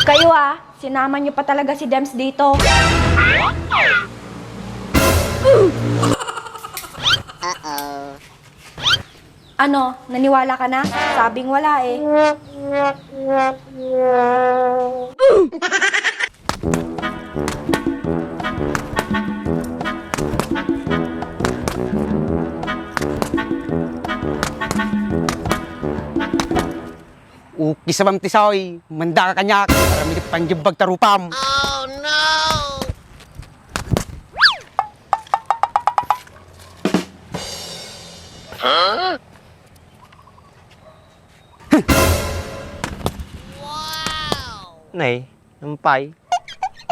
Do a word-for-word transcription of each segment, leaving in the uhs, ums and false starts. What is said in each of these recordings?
Kayo, ah, sinama niyo pa talaga si Dems dito. Ano, naniwala ka na? Sabing wala eh. Ukis a bam ti soy, manda ka kaniak, aramid pangimbag ta rupam. Oh no! Huh? Wow! Nay, Nupay,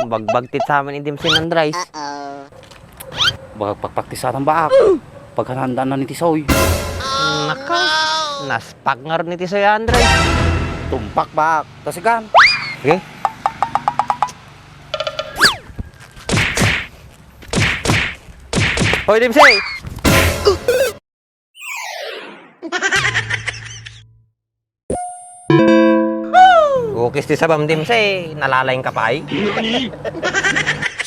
bagbag ti saman ni Dimsay, Andres. Uh-oh. Baka pagpraktisan, Baak. Paghanandaan na ni Tisoy. Naka, naspak ngarud ni Tisoy, Andres. Tumpak, Baak. Tasigan. Sige. Hoy, Dimsay! Ukis ti sabam, Dimsay, nalalaing ka pay?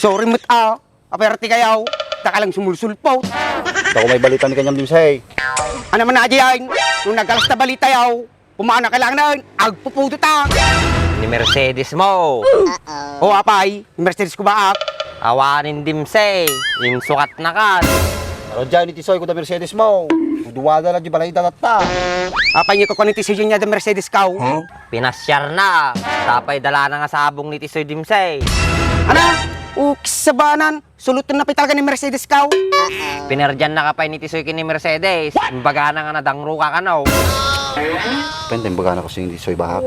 Sorry met a, aperte kayaw, daka lang sumulsulpot. Dako may balita ni kaniam, Dimsay. Ano man na diyan, no nagalas ta balita yaw, kumana kailangan agpupudo ta. Ni Mercedes mo. O apay, Mercedes ko, Baak. Awanen, Dimsay, insukat na kan. Ano dyan, ni Tisoy, kuda Mercedes mo? Duduwada na di balay datatta. Apay, ni kukuan ni Tisoy, yun niya da Mercedes kaw? Huh? Pinasyar na. Tapay dala na nga sabong ni Tisoy, Dimsay. Ana? Ukis a banan. Suluton na pay talaga ni Mercedes kaw? Pinerdian na ka pay ni Tisoy ken ni Mercedes. Imbagana nga nadangro ka kano. Pwede imbagana kasi ni Tisoy, Baak.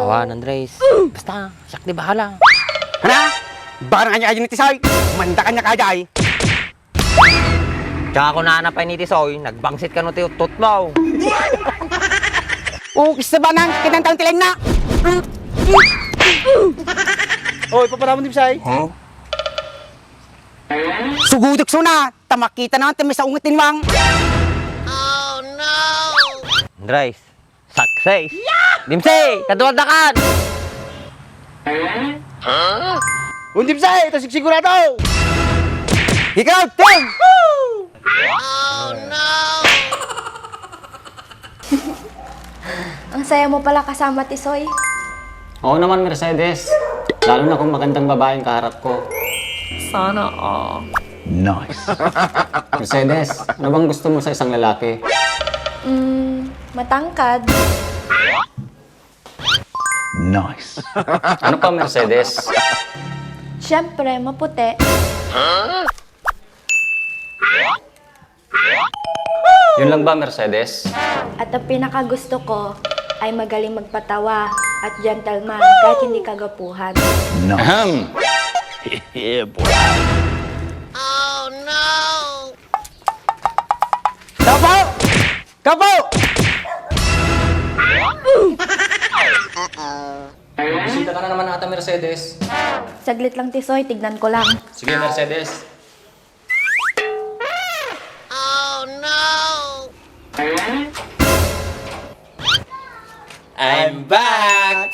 Awan, Andres. Basta, siak ti bahala. Ana? Baka na kanya kayo ni Tisoy. Manda kanya kaya ay. Tsaka kunana pay ni Tisoy, nagbangsit kano ti uttot mo. O, kista ba nang kinantang ti laing na? Oy, papanamon, Dimsay? Huh? Sugudek suna, ta makita na ti may saunget ni Wang. Oh, no! Andres, success! Dimsay, kaduak dakan! Huh? Un, Dimsay, ta sigsigurado! Ikaw, Tim! Oh, no! Ang saya mo pala kasama, Tisoy. Oo naman, Mercedes. Lalo na kung magandang babaeng kaharap ko. Sana all. Nice. Mercedes, ano bang gusto mo sa isang lalaki? Mm, matangkad. Nice. Ano pa, Mercedes? Siyempre, maputi. Yun lang ba, Mercedes? At ang pinakagusto ko ay magaling magpatawa at gentleman kahit hindi kagapuhan. Nice. Ahem. Yeah, boy. Oh, no! Kapo! Kapo! Bisita ka na naman ata, Mercedes. Saglit lang, Tisoy. Tignan ko lang. Sige, Mercedes. Oh, no! I'm back!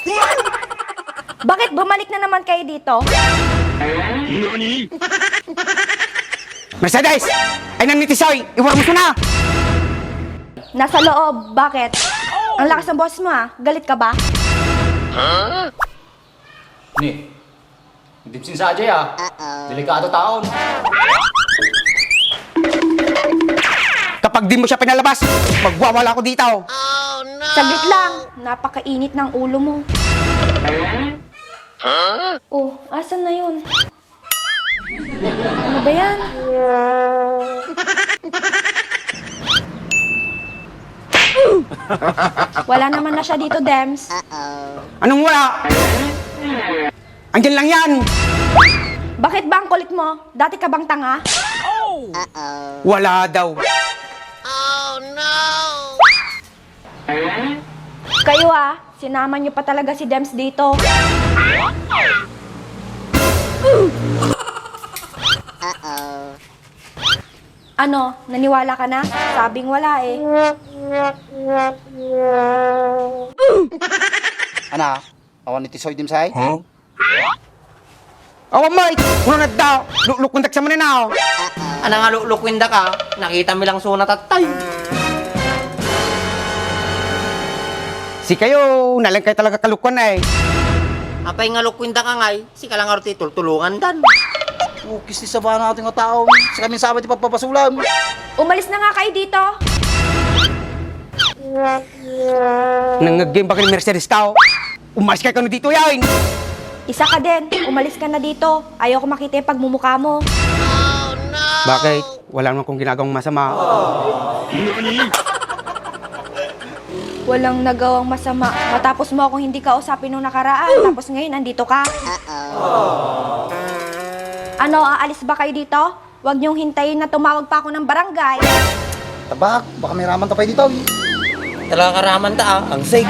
Bakit bumalik na naman kayo dito? Mercedes! Ay, nang ni Tisoy! Iwar mo na! Nasa loob. Bakit? Ang lakas ng boses mo, ah. Galit ka ba? Ni, Dimsay sa Ajay, ah. Delikado taon. Kapag di mo siya pinalabas, magwawala ako dito. Saglit lang. Napakainit ng ulo mo. Oh, asan na yun? Ano ba yan? Wala naman na siya dito, Dems. Anong wala? Andyan lang yan! Bakit ba ang kulit mo? Dati ka bang tanga? Wala daw. Kayo, ah, sinama niyo pa talaga si Dems dito. Ano, naniwala ka na? Sabing wala eh. Ana, Awan ni Tisoy, Dimsay? Huh? Awan met! Kuno nadda! Luklukwendaksa manen a! Ana nga luklukwendaka? Nakita mi lang suna tattay. Sikayo, nalengkay talaga kalukwan ay. Apay nga lukwendaka ngay? Sika lang ngarud ti tultulongandan. Ukis ti sabana ti nga tao. Sika min sabay ti pagpapasolam. Umalis na nga kayo dito. Nangngeggen ba ken Mercedes tao? Umalis ka kano dito, yain! Isa ka din, umalis ka na dito. Ayoko makita yung pagmumukha mo. Bakit? Wala naman kong ginagawang masama. Walang nagawang masama. Matapos mo akong hindi kausapin nung nakaraan, tapos ngayon andito ka. Ano, aalis ba kayo dito? Huwag niyong hintayin na tumawag pa ako ng barangay. Tabak, baka may raman ta pa dito, eh. Talaga karaman ta, ah, ang sig.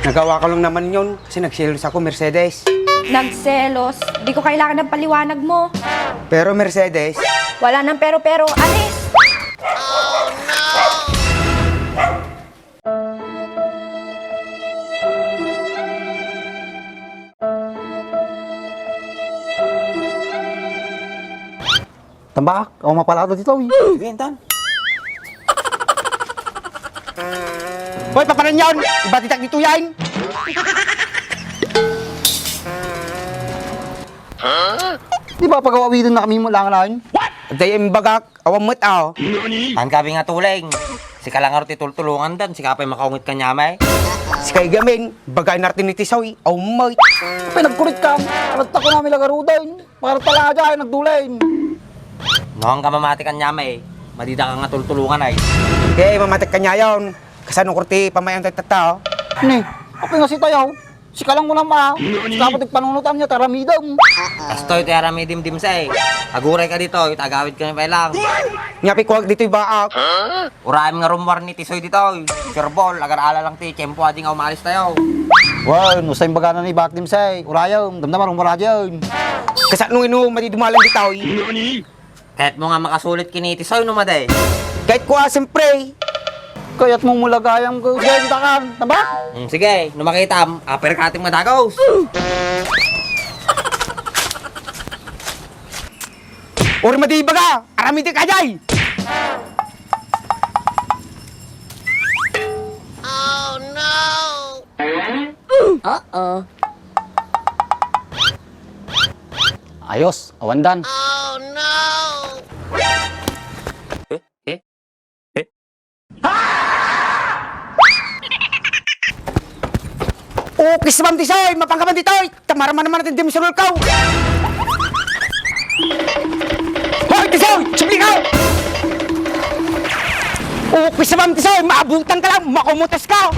Nagawa ko lang naman yun kasi nagselos ako, Mercedes. Nagselos? Di ko kailangan ng paliwanag mo. Pero, Mercedes. Wala nang pero-pero. Alis! Tambak, ako mapalado dito, eh. Sige, intan. Hoy, papanan yon! Ibatitak dito yan! Di ba pag-awawidin na kami mo lang na yun? What? Day imbagak, awan met aw. Ang gabi nga tuling. Sika lang nga ti tultulongandan, sika pay makaungit kaniamay. Sika igamin, bagay nartin ni Tisoy, awan met. Pinagkurit ka, alatta ko namin lagarudan. Para talaga ay nagdulain. No, ang kamamati kanya, may madida ka nga tultulungan ay. Okay, mamati kanya yon. Kasano kurti pamayan tayo tattao? Ni, apay nga si tayo. Sika lang mo naman. Sika pa tigpanunutan niya, taramidam. Astoy, ti aramidam, Dimsay. Aguray ka dito, itagawid ka ni Pelang. Nya, pikuwag dito, ibaak. Urayan nga rummuar ni Tisoy ditoy. Sure ball, agar-ala lang ti tiyempo adi nga umalis tayo. Wow, no sa imbagana ni Bakdim say, urayan, damdama rummuar adi yun. Kasano ino madi dumalan ditoy? Kahit mo nga makasulit kini Tisoy no madi. Kahit ko, ah, siyempre. Kayat mo mulagayam ko. Sige, kita kan. Tamba? Hmm, sige, no makitam, uppercut mo dagos. Uri madi baga, aramid ka jay. Oh, no! Uh-oh. Ayos, awandan. Oh, no! Eh? Eh? Eh? Ukis, Ma'am Tisoy! Mapangka man ditoy! Tamara man naman natin di masulol ka! Hoy, Tisoy! Subli ka! Ukis, Ma'am Tisoy! Maabutan ka lang! Makumutas ka!